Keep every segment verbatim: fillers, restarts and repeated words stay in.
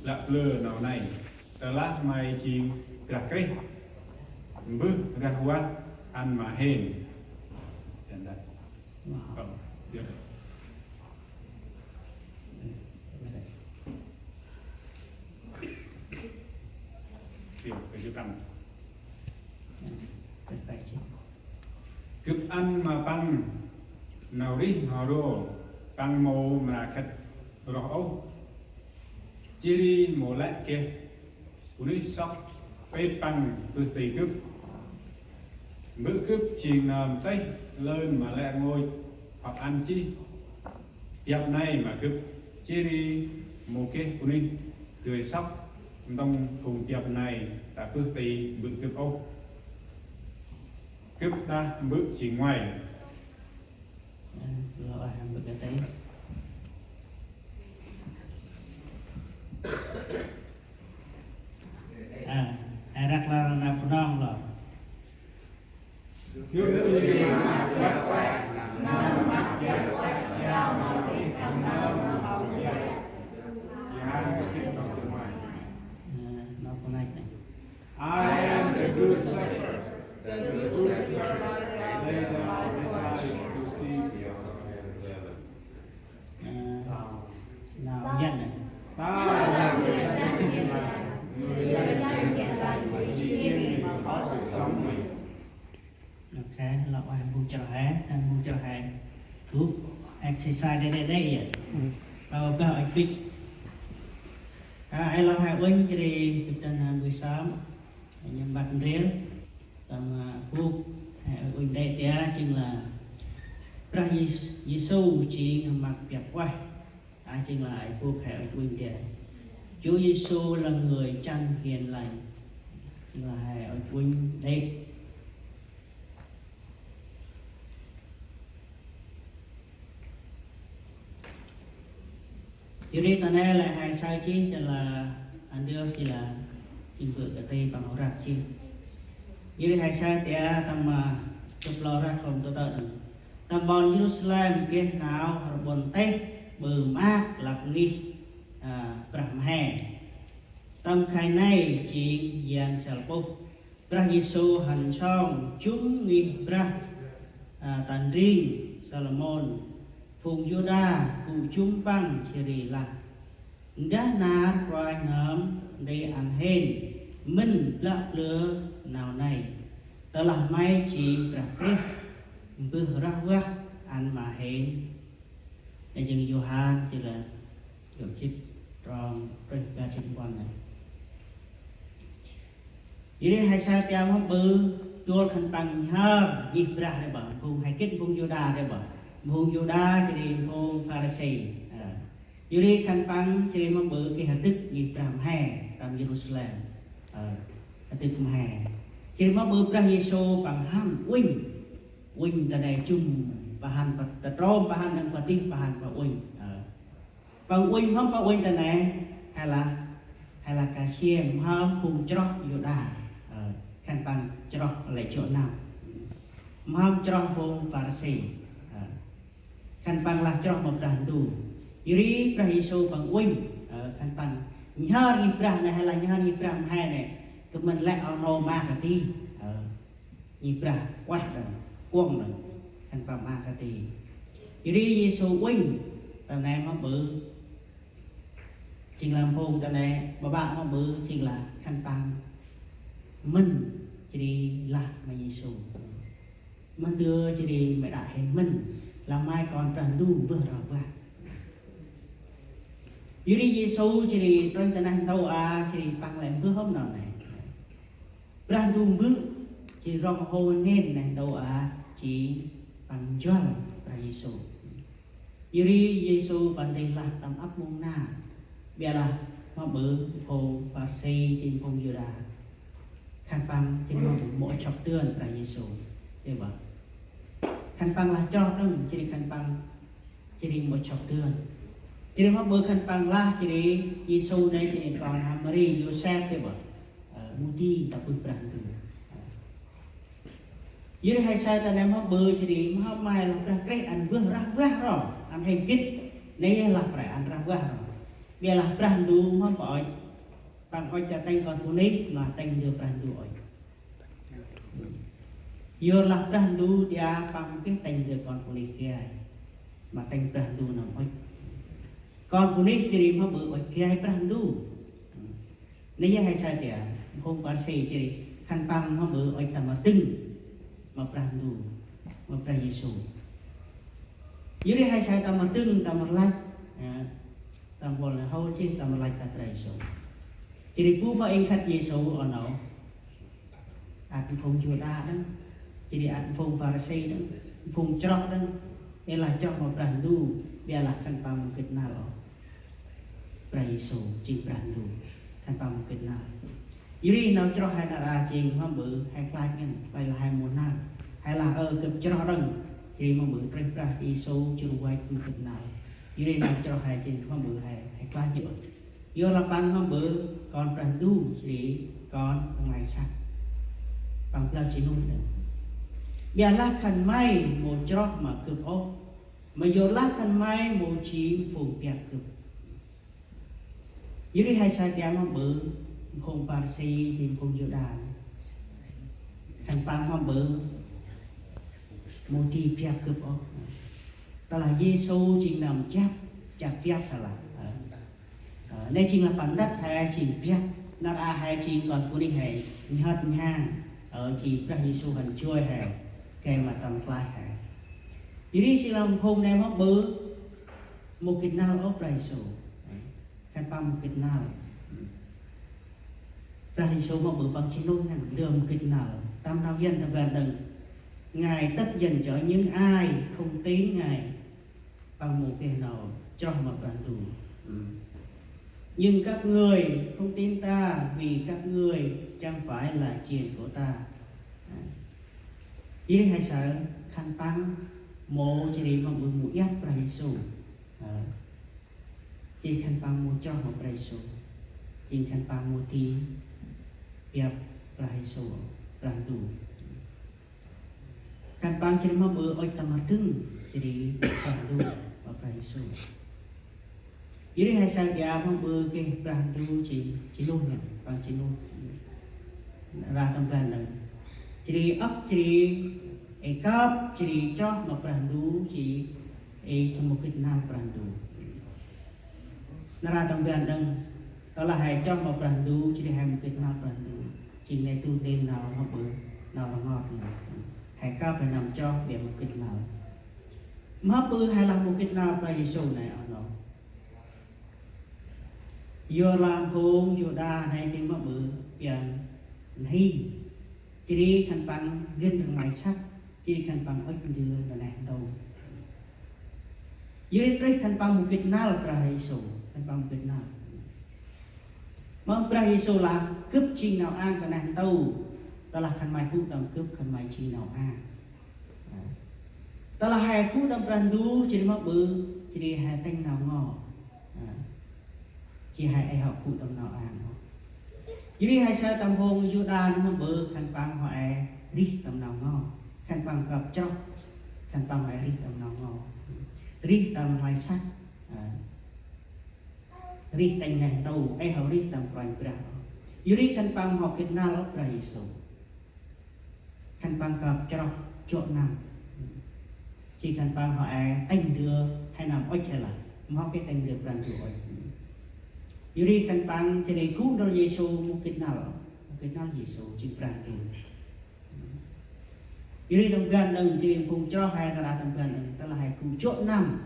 Lăp lơ nau nây, tơlah may jêng Brah Krist, mbơh rah vah ăn ma hên. Wow. Gâp ăn ma păng nau rêh n'ho ro, păng mâu mra khât roh ôh. Jêh ri mâu lĕ geh bunuyh sŏk pêt păng bơh ti gâp. Mbơ̆ gâp jêng nơm têh lơn ma lĕ rngôch hŏ ăn jêh biăp nây ma gâp. Jêh ri mâu geh bunuyh dơi sŏk ntŭng phung biăp nây ta bơh ti mbơ̆ gâp ôh. Gâp đah mbơ̆ jêng ngoai. Lo ai hăm bơ̆ gâp têh. A, ai răk lor nau Bunong lor. A, nau Bunong nê. I am the good shepherd. The good shepherd laid down his life for the sheep. A, nau Yuăn nê. Ta là người chăn chiên lành, người chăn chiên lành, người chiên mà có sự sống. Ok, lor ueh phung chroh he, ăn phung chroh he. Gŭ exercise đê đê đê yơh. Tâo gah ăch bĭch. A, ê lor he uănh jêh ri gâp dăn he mbơh sơm. Nhăm băt ndrel. Tâm, a, bôk he uănh đê đê jêng lah Brah Yê-, Yêsu jêng ma biăp ueh. A, jêng lah ê bôk he uănh đê. Chúa Giêsu là người chăn chiên lành. Jêng lah he uănh đê. Yor ri ta nê lĕ he saơ jêh, jêng lah ăn dơ jêh lah jêng bơ̆ kơt ti păng hŏ răk jêh. Yor ri he saơ ta tâm, a, tŭp lo răk hôm tơ tơ đŏng. Tâm ƀon Yêrusalem geh nau rƀŭn têh ƀư maak lăp ngih, a, brah mhe. Tâm khay nây jêng yan săl puh. Brah Yêsu hăn nsong jŭm ngih brah, a, ta ndring Salômôn. Phung Yuđa gŭ jŭm păng jêh ri lah: Ndah nar kruanh nơm nti ăn hên mĭn blă blơ nau nây, tơlah may jêng Brah Krist, mbơh rah vah ăn ma hên. Nê jêng Yôhan jêh lah, gâp jêh trong prêh ba jêng puăn nê. Yor ri he saơ ta mâu ƀư dôl khân păng nhhơr ngih brah ri bơh, phung he gĭt phung Yuđa ri bơh. Phung Yuđa jêh ri phung Pharisi. A. Yor ri khân păng jêh ri mâu ƀư geh rdâk ngih brah mhe tâm Yêrusalem. A, rdâk mhe. Jêh ri mâu ƀư Brah Yêsu păng hăn uănh. Uănh ta nê jŭm păng hăn, păng ta trôm păng hăn, đăng păng dih păng hăn păng uănh. A. Păng uănh mhâm păng uănh ta nê, he lah, he lah ka siê mhâm phung chroh Yuđa, ơ, khân păng chroh lĕ jŏ nau. Mhâm chroh phung Pharisi, ơ, khân păng lah chroh ma Brah Ndu. Yor ri Brah Yêsu păng uănh, ơ, khân păng nhhơr ngih brah nê, he lah nhhơr ngih brah mhe nê, kơt mĭn lĕ oh nô ma kơt ti, ơ. Ngih brah ueh đŏng, kuŏng đŏng, khân păng ma kơt ti. Yor ri Yêsu uănh, ta nê mhâm ƀư. Jêng lah phung ta nê, ƀaƀă mhâm ƀư, jêng lah khân păng mĭn, jêh ri lah ma Yêsu. Mĭn dơ jêh ri may đă hên mĭn, lah may Kon Brah Ndu mbơh rah vah. Yor ri Yêsu jêh ri trôh ta neh ntu a, jêh ri păng lĕ mbơh hôm nau nê. Brah Ndu Mbơ̆, jêh ri rŏng hô ngăn neh ntu a, jêh ri păng njuăl Brah Yêsu. Yor ri Yêsu păng dơi lah tâm ăp mông nar. Biălah mhâm ƀư phung Pharisi, jêh ri phung Yuđa. Khân păng jêh ri mâu mâu chŏk dơn Brah Yêsu. Ê bơh. Khân păng lah chroh đŏng, jêh ri khân păng jêh ri mâu chŏk dơn. Jêh ri mhâm ƀư khân păng lah, jêh ri Yêsu nê, jêh ri kon Mari, Yôsep, ê bơh. Ơ, mâu di ta bơh Brah Ndu. Yor ri he saơ ta nê mhâm ƀư jêh ri mhâm may lah Brah Krist ăn mbơh rah vah ro, ăn hên gĭt. Nê lah Brah ăn rah vah ro. Ƀiălah Brah Ndu mâu ŭch, păng ŭch ta tĭng kon bunuyh, ma tĭng ndơ Brah Ndu ŭch. Yorlah Brah Ndu dja păng mâu geh tĭng ndơ kon bunuyh gay, ma tĭng Brah Ndu nơm ŭch. Kon bunuyh jêh ri mâu ƀư ŭch gay Brah Ndu. Nây yơh he say dja, phung Pharisi jêh ri khân păng mâu ƀư ŭch tâm rdâng ma Brah Ndu, ma Brah Yêsu. Yor ri he say tâm rdâng, tâm rlăch, a, tâm bol nau hô jêh tâm rlăch ta Brah Yêsu. Jêh ri bu ma êng khât Yêsu, oh nô. Ăt phung Yuđa đŏng, jêh ri ăt phung Pharisi đŏng, phung chroh đŏng, ê lah chroh ma Brah Ndu, ƀiălah khân păng mâu gĭt năl ôh Brah Yêsu jêng Brah Ndu, khân păng mâu gĭt năl. Yor ri nau chroh he nar aơ jêng mâu ƀư he klach ngăn, ƀiălah he mâu năl. He lah ơ gâp chroh đŏng, jêh ri mâu ƀư trêh Brah Yêsu jur văch mâu gĭt năl. Yor ri nau chroh he jêng mâu ƀư he, he klach ngăn. Yorlah păng mâu ƀư kon Brah Ndu, jêh ri kon nglay săk. Păng blao jêh nuyh nây: Ƀiălah khân may mâu chroh ma gâp ôh, ma yorlah khân may mâu jêng phung biăp gâp. Yor ri he say dja mâu ƀư phung Pharisi jêng phung Yuđa, khân păng mâu ƀư mâu di biăp gâp ôh. Tơlah Yêsu jêng nơm jăp, jăp biăp tơlah. Ơ, nây jêng lah păng ntât he jêng biăp, nar aơ he jêng kon bunuyh he nhhơt nhhang, ơ, jêh Brah Yêsu hăn joi he, gay ma tâm klaih he. Yor ri jêng lah phung nây mâu ƀư mâu gĭt năl ôh Brah Yêsu. Khân păng mâu gĭt năl. Brah Yêsu mâu ƀư păng jêh nuyh ngăn, ndơ mâu gĭt năl. Tâm nau Yuăn tâm ban đŏng: Ngài tức giận cho những ai không tin Ngài. Păng mâu geh nau chroh ma Brah Ndu. Nhưng các ngươi không tin ta vì các ngươi chẳng phải là chiên của ta. Yor ri he say khân păng mâu jêh ri mâu ƀư mâu iăt Brah Yêsu. Ơ. Jêh khân păng mâu chroh ma Brah Yêsu. Jêng khân păng mâu di biăp Brah Yêsu, Brah Ndu. Khân păng jêh ri mâu ƀư ŭch tâm rdâng, jêh ri Brah Ndu, ma Brah Yêsu. Yor ri he say dja mâu ƀư geh Brah Ndu jêh, jêh nuyh ngăn, păng jêh nuyh. Nar aơ tâm ban đŏng: Jêh ri ŏk jêh ri ê kơp jêh ri chroh ma Brah Ndu jêh ê jêng mâu gĭt năl Brah Ndu. Nar aơ tâm ban đŏng, tơlah he chroh ma Brah Ndu, jêh ri he mâu gĭt năl Brah Ndu. Jêng nây du ntil nau mâu ƀư, nau rngot nây. He kơp he nơm chroh ƀiă mâu gĭt năl. Mâu ƀư he lah mâu gĭt năl Brah Yêsu nây, oh nô. Yorlah phung Yuđa nây jêng mâu ƀư biăp nhi. Jêh ri khân păng gĭn rnglay săk, jêh ri khân păng ŭch ndơ ta neh ntu. Yor ri trêh khân păng mâu gĭt năl Brah Yêsu, khân păng mâu gĭt năl. Mâu Brah Yêsu lah gâp jêng nau ang ta neh ntu, tơlah khân may gŭ tâm gâp khân may jêng nau ang. Tơlah he gŭ tâm Brah Ndu, jêh ri mâu ƀư, jêh ri he tĭng nau ngo. Jêh he ê hŏ gŭ tâm nau ang. Yor ri he say tâm phung Yuđa nây mâu ƀư, khân păng hŏ ê rêh tâm nau ngo. Khân păng kơp chroh, khân păng hŏ ê rêh tâm nau ngo. Rêh tâm rnglay săk. Rêh tĭng neh ntu, ê hŏ rêh tâm Kôranh Brah. Yor ri khân păng mâu gĭt năl Brah Yêsu. Khân păng kơp chroh jŏ năm. Jêh khân păng hŏ ê tĭng ndơ he nơm ŭch he lah. Mâu geh tĭng ndơ Brah Ndu ŭch. Yor ri khân păng jêh ri gŭ ndrel Yêsu mâu gĭt năl. Mâu gĭt năl Yêsu jêng Brah Ndu. Yor ri tâm ban đŏng jêng phung chroh he nar aơ tâm ban đŏng, tơlah he gŭ jŏ năm.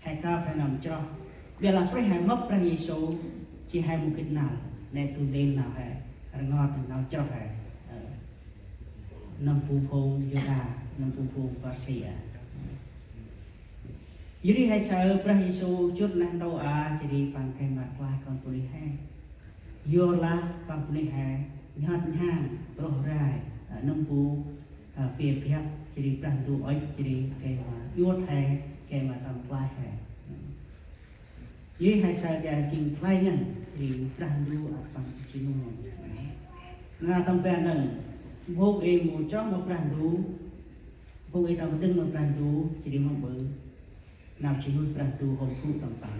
He kơp he nơm chroh. Ƀiălah trêh he mâp Brah Yêsu, jêh he mâu gĭt năl. Nê du ntil nau he rngot nau chroh he. Ơ. Nâm bu phung Yuđa, nâm bu phung Pharisi a. Yor ri he say Brah Yêsu jŭr neh ntu a, jêh ri păng gay ma rklaih kon bunuyh he. Yorlah kon bunuyh he nhhơt nhhang, roh rai, ơ, nâm bu, ơ, pia biăp, jêh ri Brah Ndu ŭch, jêh ri gay ma iăt he, gay ma tâm rklaih he. Yor ri he say dja jêng rklaih ngăn, jêh ri Brah Ndu ăt păng jêng nô. Nar aơ tâm ban đŏng, phung ê mâu chroh ma Brah Ndu, phung ê tâm dâng ma Brah Ndu, jêh ri mâu ƀư nau jêng nô Brah Ndu hôm gŭ tâm păng.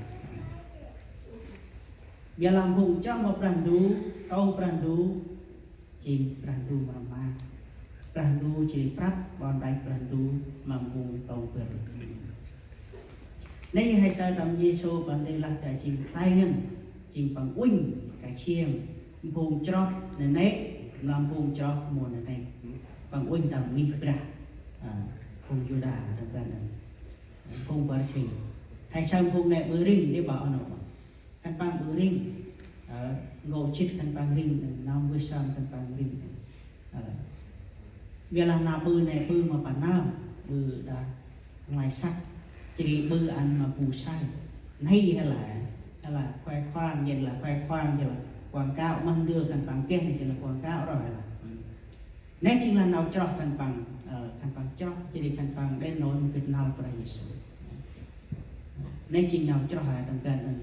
Biălah phung chroh ma Brah Ndu, tông Brah Ndu, jêng Brah Ndu mra ma. Brah Ndu jêng prăp ƀon đăch Brah Ndu ma phung tông bơr. Nây he saơ tâm Yêsu Păng nti lah ta jêng tay ngăn, jêng Păng uănh ka chiêng, phung chroh nanê̆, mlam phung chroh mâu nanê̆. Păng uănh tâm mih brah, a, phung Yuđa tâm ban, phung Pharisi. He saơ phung nê ƀư rĭng, nti ƀă nô. Khân păng ƀư rĭng, ơ, ngô jêt khân păng rĭng, nau mbơh sơm khân păng rĭng. Ơ, biălah nau ƀư nê ƀư ma păng nau, ƀư đah nglay săk, jêh ri ƀư ăn ma bu say. Nây he lah, he lah khoe khoang, jêng lah khoe khoang, jêng lah quảng cáo, măng dưa khân păng geh, jêng lah quảng cáo ro he lah. Nê jêng lah nau chroh khân păng, ơ, khân păng chroh, jêh ri khân păng đen nôi mâu gĭt năl Brah Yêsu. Nê jêng nau chroh he tâm ban nây.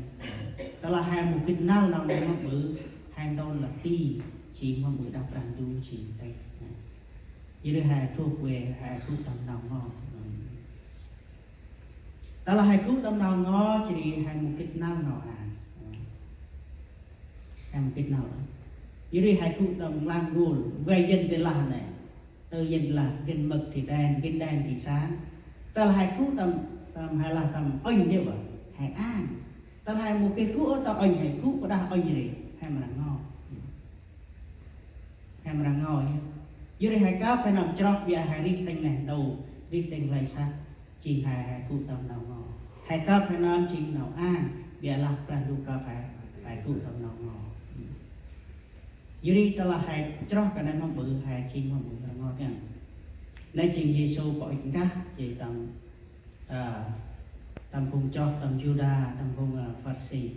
Tơlah he mâu gĭt năl nau nây mâm ƀư, he ntôn lah ti, jêng mâm ƀư đah Brah Ndu jêng têh. Jêh ri he trôk vay, he gŭ tâm nau ngo. Tơlah he gŭ tâm nau ngo, jêh ri he mâu gĭt năl nau a. He mâu gĭt năl. Jêh ri he gŭ tâm nklang n'gul, vay yăn ti lah nê. Tơ yăn lah, gĭn mâk ti đen, gĭn đen ti sang. Tơlah he gŭ tâm, tâm he lah tâm ŭnh nê ƀă, he ang. Tơlah he mâu geh gŭ tâm ŭnh, he gŭ ƀă đah ŭnh ri, he mra ngo. He mra ngo. Jêh ri he kơp he nơm chroh, biălah he rêh tĭng neh ntu, rêh tĭng nglay săk. Jêng he, he gŭ tâm nau ngo. He kơp he nơm jêng nau ang, biălah Brah Ndu kơp he, he gŭ tâm nau ngo. Jêh ri tơlah he chroh kơt nây mâm ƀư, he jêng mâm ƀư rngot ngăn. Nây jêng Yêsu pô ŭch nkah, jêh tâm, ơ, tâm phung chroh, tâm Yuđa, tâm phung, ơ, Pharisi.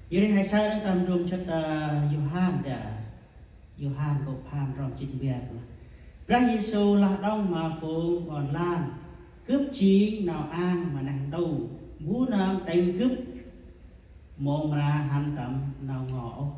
Jêh ri he saơ nơh tâm ndrom săt, ơ, Yôhan đă. Yôhan kô̆ pham ndrom jê̆t bar. Brah Yêsu lah đŏng ma phung ƀon lan: Gâp jêng nau ang ma neh ntu. Bu nơm tĭng Gâp mâu mra hăn tâm nau ngo ôh.